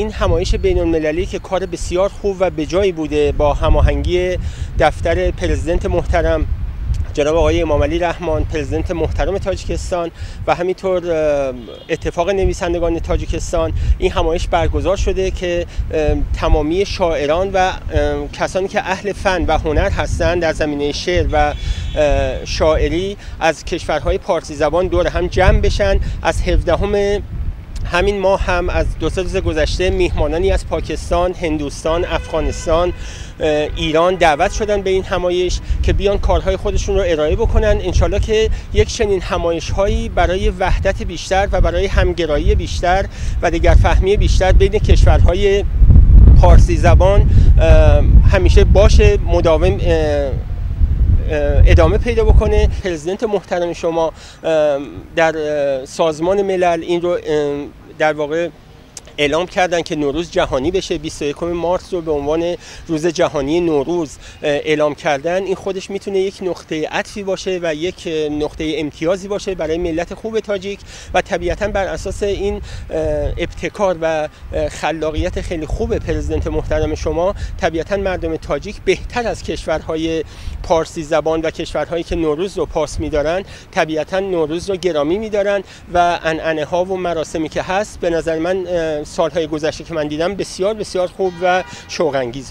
Ин ҳамоиши байналмилалӣ, ки кори бисёр хуб ва беҷое буда, бо ҳамоҳангии дафтари президенти муҳтарам ҷаноби оқои Эмомалӣ Раҳмон, президенти муҳтарами Тоҷикистон, ва ҳаминтавр иттифоқи нависандагони Тоҷикистон, ин ҳамоиш баргузор шуда, ки тамомии шоирон ва касоне ки аҳли фан ва ҳунар ҳастанд дар заминаи шеър ва шоирӣ аз кишварҳои форсизабон дур ҳам ҷамъ бишанд. Аз 17 ҳамин моҳ ҳам, аз 2-3 рӯзи гузашта, меҳмононе аз Покистон, Ҳиндустон, Афғонистон, Эрон даъват шуданд ба ин ҳамоиш, ки биён корҳои худашонро ироа бикунанд. Иншооллоҳ, ки як чунин ҳамоишҳое барои ваҳдати бештар ва барои ҳамгароии бештар ва дигарфаҳмии бештар байни кишварҳои форсизабон ҳамеша боше, мудовом идома пайдо бикунад. Президенти муҳтарами шумо дар Созмони Милал ин ро дар воқеъ эълом карданд, ки Наврӯз ҷаҳонӣ бشه. 21 март ро ба унвони Рӯзи ҷаҳонии Наврӯз эълом карданд. Ин худаш метавонад як нуқтаи атфе боше ва як нуқтаи имтиёзе боше барои миллати хуби тоҷик. Ва табиатан бар асоси ин ибтикор ва халоқияти хеле хуби президенти муҳтарами шумо, табиатан мардуми тоҷик беҳтар аз кишварҳои форсизабон ва кишварҳое ки Наврӯзро пос медоранд, табиатан Наврӯзро гиромӣ медоранд ва анъанаҳо ва маросиме ки ҳаст, ба назари ман, солҳои гузашта ки ман дидам, бисёр бисёр хуб ва шавқангез.